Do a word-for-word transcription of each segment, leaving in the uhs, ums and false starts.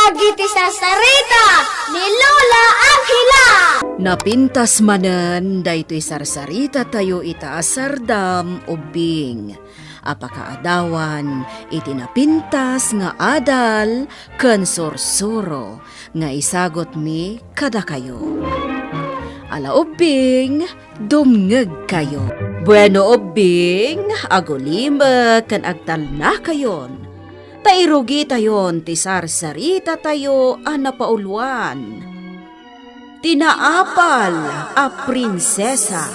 Dagiti sarsarita ni Lola Angela. Napintas manen daytoy sarsarita tayo ita a sardam, ubbing, a pakaadawan iti napintas nga adal ken sursuro nga isagutmi kadakayo. Ala ubbing, dumngegkayo. Bueno, ubbing, agulimek ken agtalnakayon, ta irugitayon ti sarsarita tayo a napauluan. Ti naapal a prinsesa.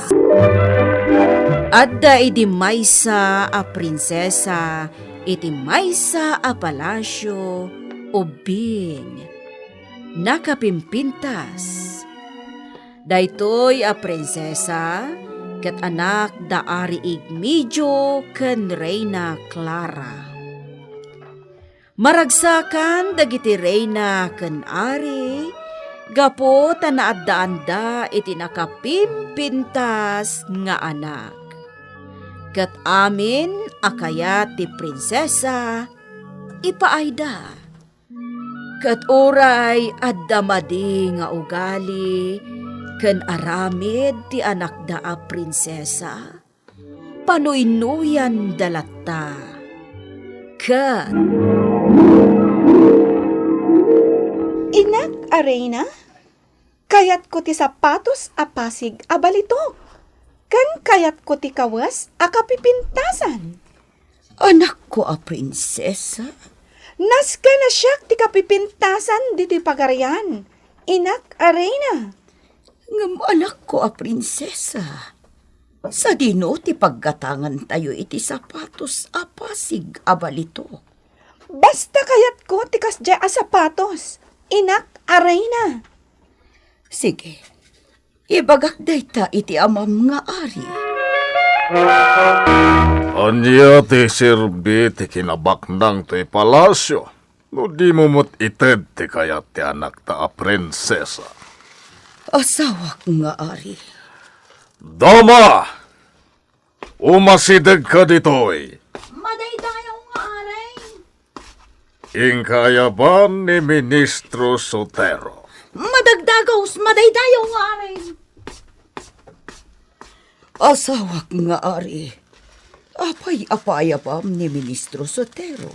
Adda idi maysa a prinsesa iti maysa a palasio, ubbing, nakapimpintas. Daytoy a prinsesa ket anak da Ari Igmedio ken Reina Clara. Maragsakan dagiti reina ken ari gapu ta naaddaanda iti nakapimpintas nga anak. Ket amin a kayat ti prinsesa, ipaayda. Ket uray adda madi nga ugali ken aramid ti anakda a prinsesa, panuynuyanda latta. Ket Inak a reina, kayatko ti sapatos a pasig a balitok, ken kayatko ti kawes a kapipintasan. Anakko a prinsesa? Nasken a siak ti kapipintasan ditoy pagarian, inak a reina. Ngem anakko a prinsesa, sadino ti paggatangantayo iti sapatos a pasig a balitok? Basta kayatko ti kasdiay a sapatos, inak a reina. Sige, ibagak dayta iti amam nga ari. Ania ti serbi ti kinabaknang toy palasio no dimo met ited ti kayat ti anakta a prinsesa? Asawak nga ari. Dama! Umasidegka ditoy. Madaydayaw nga ari. Inka ayaban ni Ministro Sotero. Madagdagaw, madaydayaw nga ari. Asawak nga ari, apay a paayabam ni Ministro Sotero?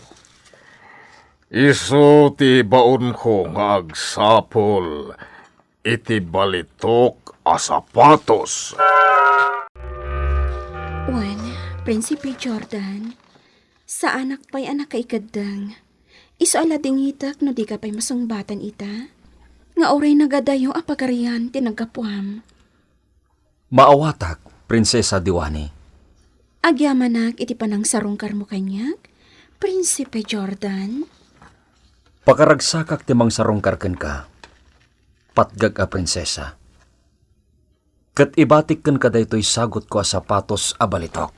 Isu ti baonko nga agsapul iti balitok a sapatos. Wen, Prinsipe Jordan, saanak pay a nakaikeddeng. Isu a ladingitek no dika pay masungbatan ita, nga uray nagadayo a pagarian ti naggapuam. Maawatak, Prinsesa Diwani. Agyamanak iti panangsarungkarmo kaniak, Prinsipe Jordan. Pakaragsakak ti mangsarungkar kenka, patgek a prinsesa. Ket ibatik kenka daytoy sagutko a sapatos a balitok.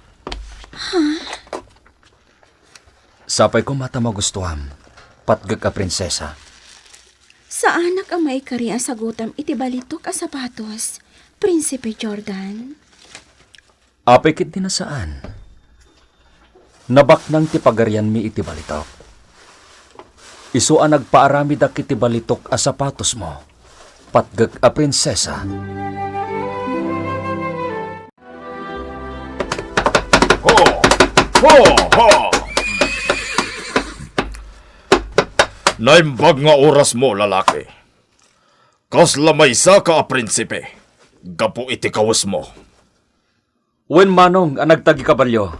Ha? Sapay koma ta magustuam, patgek a prinsesa. Saanak a maikari a sagutam iti balitok a sapatos, Prinsipe Jordan. Apay ketdi a saan? Nabaknang ti pagarianmi iti balitok. Isu a nagpaaramidak iti balitok a sapatosmo, patgek a prinsesa. Ho! Ho! Ho! Naimbag nga orasmo, lalaki. Kasla maysaka a prinsipe, gapu iti kawesmo. Wen manong a nagtagikabalio.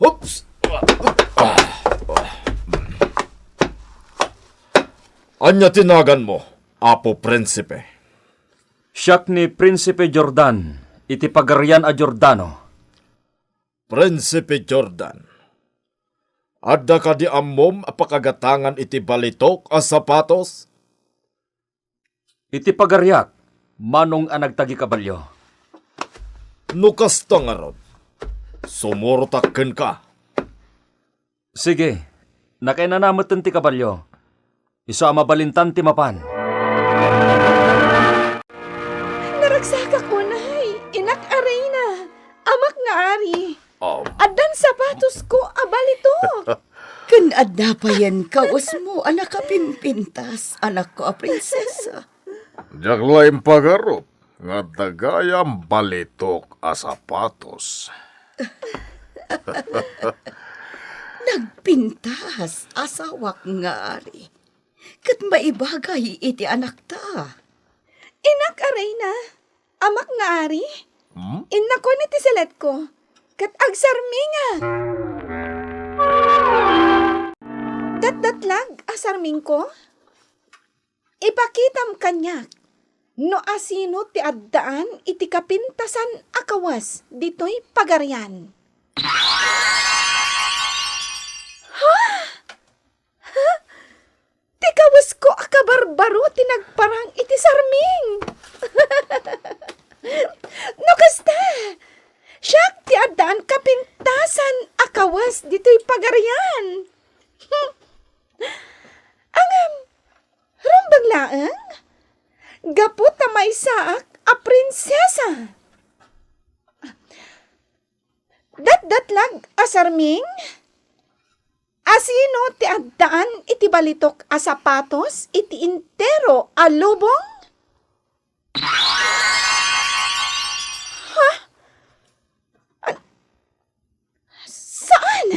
Oops! Ania ti naganmo, Apo Prinsipe? Siak ni Prinsipe Jordan, iti pagarian a Jordano. Prinsipe Jordan, adda kadi ammom a pakagatangan iti balitok a sapatos? Iti pagariak, manong a nagtagikabalio. No kasta ngarud, sumurotak kenka. Sige, nakainana metten ti kabalio. Isu a mabalintan ti mapan. Naragsakak unay, inak a reina, amak nga ari. Um. Addan sapatosko a balitok. Ken adda payen kawesmo a nakapimpintas, anakko a prinsesa? Diak la impagarup nga adda gayam balitok a sapatos. Nagpintas, asawak nga ari, ket maibagay iti anakta. Inak a reyna, amak nga ari, Hmm? Innakon iti siletko, ket agsarmingak. Datdatlag a sarmingko, ipakitam kaniak no asino ti addaan iti kapintasan a kawes ditoy pagarian. Ha? Ha? Ti kawesko a kabarbaro ti nagparang iti sarming. No kasta, siak ti addaan kapintasan a kawes ditoy pagarian. Ngem, rumbeng laeng, gapu ta maysaak a prinsesa. Datdatlag a sarming, asino ti addaan iti balitok a sapatos iti intero a lubong? Ha? An-, saan?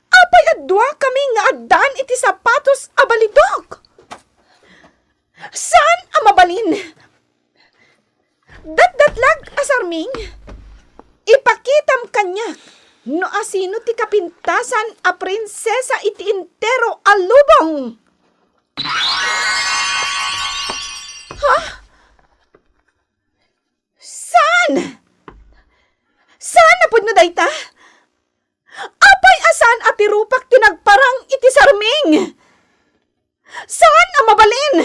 Apay a duakami nga addaan iti sapatos a balitok? Saan a mabalin? Datdatlag a sarming, ipakitam kaniak no asino ti kapintasan a prinsesa iti intero a lubong. Ha? Saan? Saan a pudno dayta? Apay a saan a ti rupak ti nagparang iti sarming? Saan a mabalin?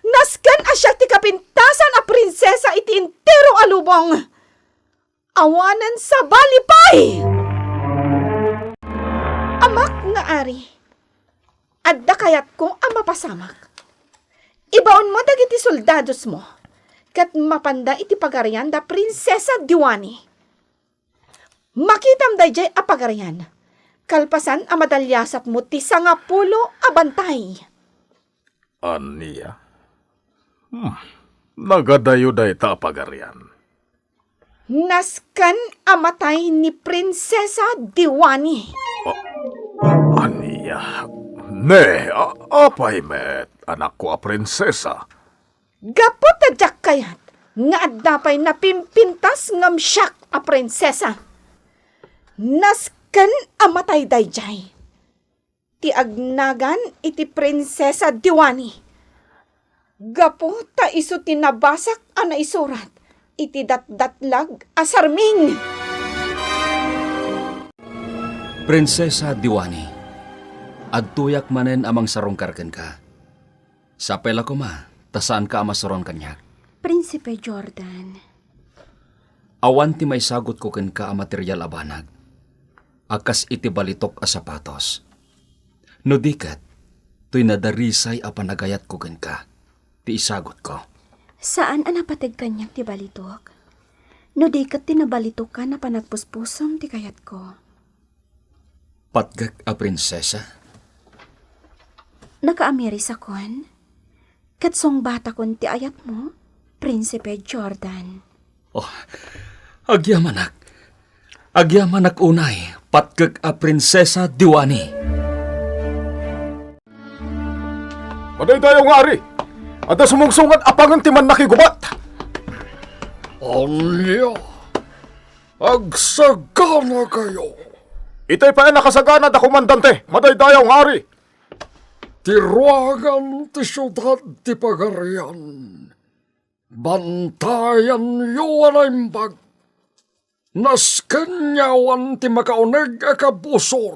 Nasken a siak ti kapintasan a prinsesa iti intero a lubong. Awanen sabali pay! Amak nga ari, adda kayatko a mapasamak. Ibaonmo dagiti soldadosmo, ket mapanda iti pagarian da Prinsesa Diwani. Makitam daydiay a pagarian, kalpasan a madaliasatmo ti sangapulo a bantay. Ania? Hmm, nagadayo dayta a pagarian. Nasken a matay ni Prinsesa Diwani. A-, ania? Ne, a-, apay met, anakko a prinsesa? Gapu ta diak kayat nga adda pay napimpintas ngem siak a prinsesa. Nasken a matay daydiay ti agnagan iti Prinsesa Diwani. Gapu ta isu ti nabasak a naisurat iti datdatlag a sarming. Prinsesa Diwani, adtoyak manen a mangsarungkar kenka. Sapay la koma, ta saanka a masuron kaniak. Prinsipe Jordan. Awan ti maisagutko kenka a material a banag, a kas iti balitok a sapatos. No di ket, toy nadarisay a panagayatko kenka, ti isagutko. Saan a napateg kaniak ti balitok. No di ket ti nabalitokkan a panagpuspusom ti kayatko. Patgek a prinsesa? Nakaamirisakon, ket sungbatakon ti ayatmo, Prinsipe Jordan. Oh, agyamanak. Agyamanak unay, patgek a Prinsesa Diwani. Madaydayaw nga ari, adda sumungsungad a pangen ti mannakigubat. Ania? Agsaganakayo. Itay pay a nakasaganad a komandante, madaydayaw nga ari. Ti ruangan ti siudad ti pagarian. Bantayanyo a naimbag. Nasken nga awan ti makauneg a kabusor.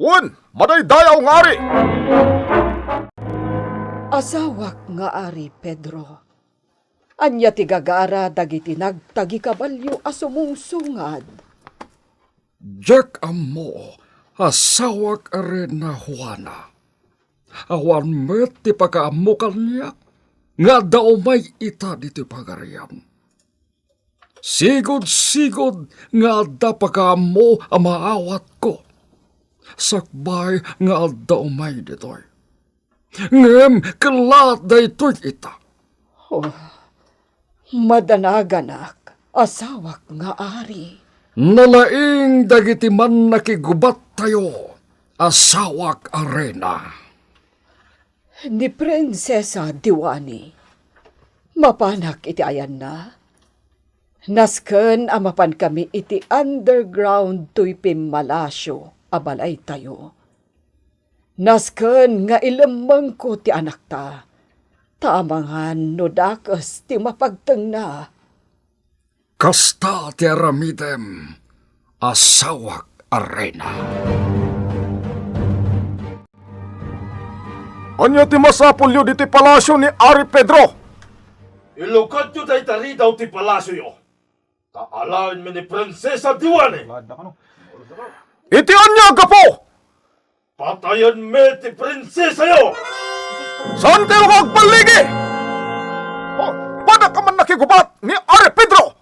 Wen, madaydayaw nga ari. Asawak nga ari, Pedro. Ania ti gagara dagiti nagtagikabalio a sumungsungad? Diak ammo, asawak a Reyna Juana. Awan met ti pakaammo kaniak nga adda umay ita ditoy pagarian. Sigud-sigud nga adda pakaammo a maawatko. sakbay nga adda umay ditoy. Ngem kellaat daytoy ita. Oh, madanaganak, asawak nga ari. Nalaing dagiti mannakigubattayo, asawak a reyna. Ni Prinsesa Diwani, mapanak iti ayanna. Nasken a mapankami iti underground toy pimmalasio a balaytayo. Nasken nga ilemmengko ti anakta, ta amangan no dakes ti mapagtengna. Kasta ti aramidem, asawak a reyna. Ania ti masapulyo ditoy palasio ni Ari Pedro? Ilukatyo dayta ridaw ti palasioyo, ta alaenmi ni Prinsesa Diwani. Iti ania a gapu? Patayenmi ti prinsesayo! Saankayo nga agballigi? Oh, panak a mannakigubat ni Ari Pedro!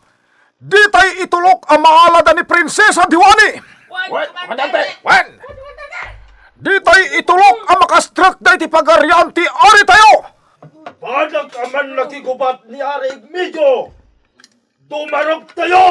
Ditay itulok a maalada ni Prinsesa Diwani! Wen, komandante! Wen! Ditay itulok a makastrekda iti pagarian ti aritayo! Panak a mannakigubat ni Ari Igmedio! Dumaruktayo!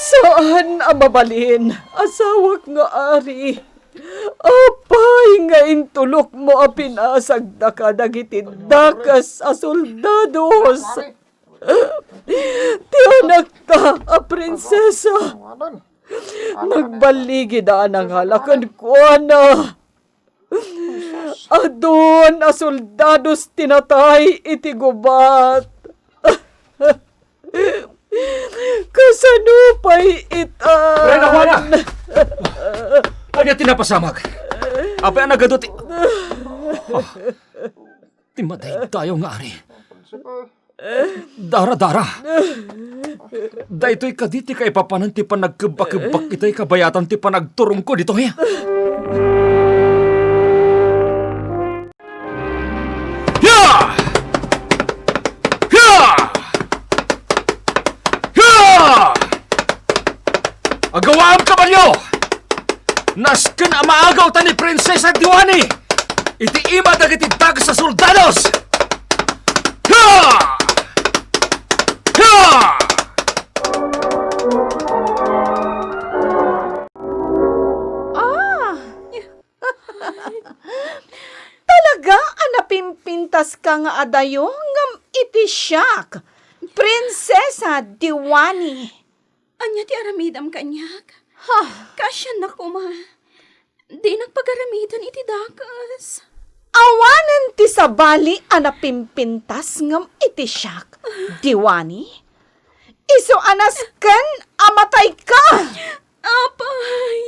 Saan a mabalin, asawak nga ari. Apay nga intulokmo a pinasagdaka dagiti dakes a soldados? Ti anakta a prinsesa, nagballigida a nangala kenkuana. Adun a soldados ti natay iti gubat. Kasano pay ita? Reyna Juana! Ania ti napasamak? Apay a nagadu ti, ah, ti madaydayaw nga ari. Dara, dara. Daytoy kadi ti kaipapanan ti panagkebbakebbak itay kabayatan ti panagturongko ditoy. Hia! Hia! Hia! Agawaam, kabalio! Nasken a maagawta ni Prinsesa Diwani iti ima dagiti dakes a soldados! Hia! Hia! Ah! Talaga a napimpintaska nga adayo ngem iti siak, Prinsesa Diwani. Ania ti aramidem kaniak? Ha? Kaasiannak koma. Dinak pagaramiden iti dakes. Awanen ti sabali a napimpintas ngem iti siak, Diwani. Isu a nasken a matayka. Apay,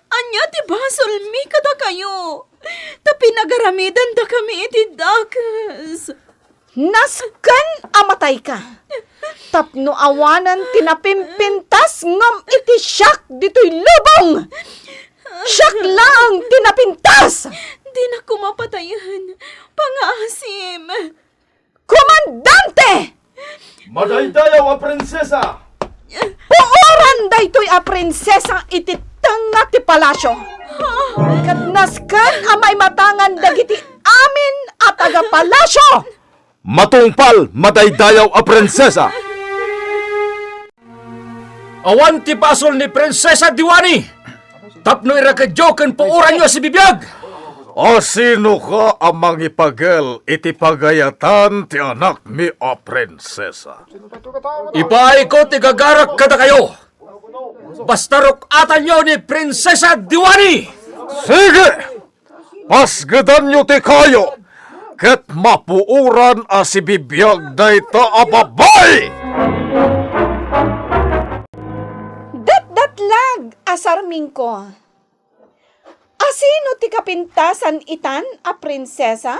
ania ti basolmi kadakayo? Ta pinagaramidendakami iti dakes. Nasken a matayka. Tapno awanen ti napimpintas ngem iti siak ditoy lubong. Siak laeng ti napintas. Dinak koma patayen. Pangaasim. Komandante! Madaydayaw a prinsesa! Puoran daytoy a prinsesa iti tengnga ti palasio. Ket nasken a maimatangan dagiti amin a taga-palasio. Matungpal, madaydayaw a prinsesa! Awan ti basol ni Prinsesa Diwani tapno irakedyo ken puoranyo a sibibiag. Asinoka a mangipagel iti pagayatan ti anakmi a prinsesa? Ipaayko ti gagarak kadakayo. Basta ruk-atanyo ni Prinsesa Diwani! Sige! Pasgedanyo ti kayo, ket mapuoran a sibibiag dayta a babai! Datdatlag a sarmingko. Asino ti kapintasan itan a prinsesa?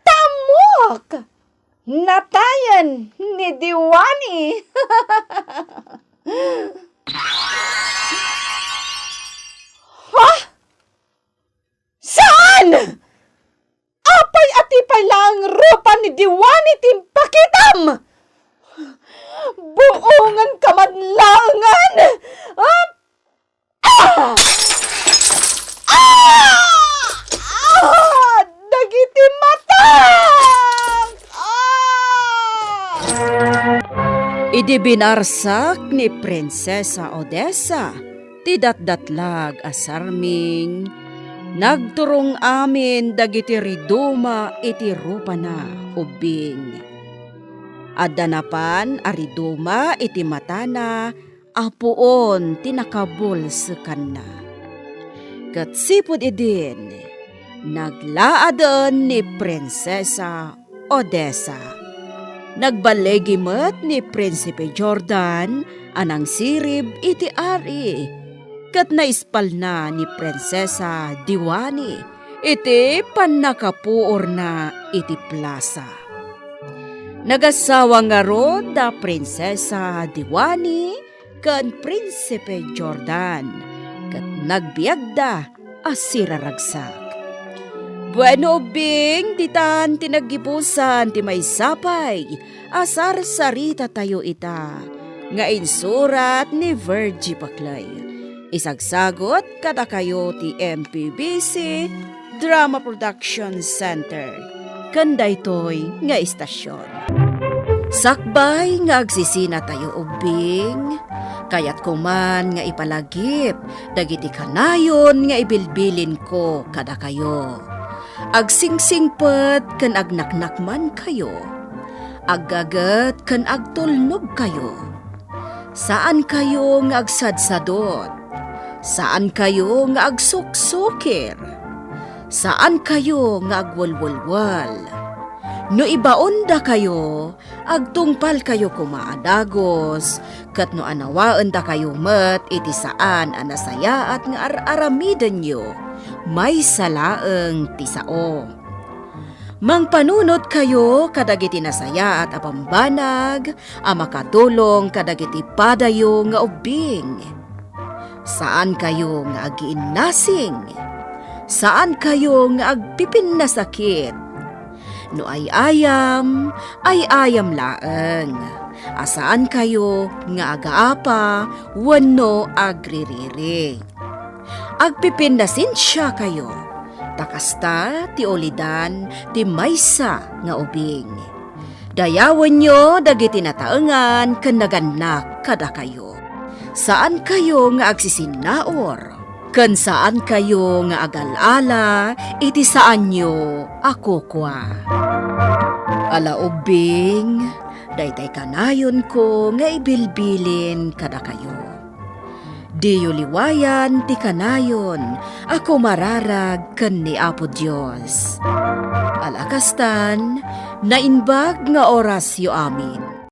Ta ammok! Natayen ni Diwani. Ha? Ngan ka man laengen! Ah! Ah! Ah! Ah! Dagiti matak! Ah! Idi binarsak ni Prinsesa Odessa ti datdatlag a sarming, nagturong amin dagiti riduma iti rupana, ubbing. Adda napan a riduma iti matana a puon ti nakabulsekanna. Ket sipud idin, naglaaden ni Prinsesa Odessa. Nagballigi met ni Prinsipe Jordan a nangsirib iti ari, ket naispalna ni Prinsesa Diwani iti pannakapuorna iti plasa. Nagassawa ngarud da Prinsesa Diwani ken Prinsipe Jordan, ket nagbiagda a siraragsak. Bueno, ubbing, ditan ti naggibusan ti maysa pay a sarsaritatayo ita nga insurat ni Virgie Paclay. Isagsagot kadakayo ti M P B C Drama Production Center ken daytoy nga istasyon. Sakbay nga agsisinatayo, ubbing, kayatko man nga ipalagip dagiti kanayon nga ibilbilinko kadakayo. Agsingsingpet ken agnaknakmankayo. Aggaget ken agtulnogkayo. Saankayo nga agsadsadot. Saankayo nga agsuksukir. Saankayo nga agwelwelwel. No ibaondakayo, agtungpalkayo koma a dagus, ket no anawaendakayo met iti saan a nasayaat nga ar-aramidenyo, maysa laeng ti sao. Mangpanunotkayo kadagiti nasayaat a bambanag a makatulong kadagiti padayo nga ubbing. Saankayo nga agiinnasing. Saankayo nga agpipinnasakit. No ay-ayam, ay-ayam laeng. A saankayo nga agaapa wenno agririri. Agpipinnasensiakayo, ta kasta ti ulidan ti maysa nga ubing. Dayawenyo dagiti nataengan ken nagannak kadakayo. Saankayo nga agsisinnaur, ken saankayo nga agal-ala iti saanyo a kukua. Ala ubbing, daytay kanayonko nga ibilbilin kadakayo. Diyo liwayan ti kanayon a kumararag ken ni Apo Dios. Ala kastan, naimbag nga orasyo amin.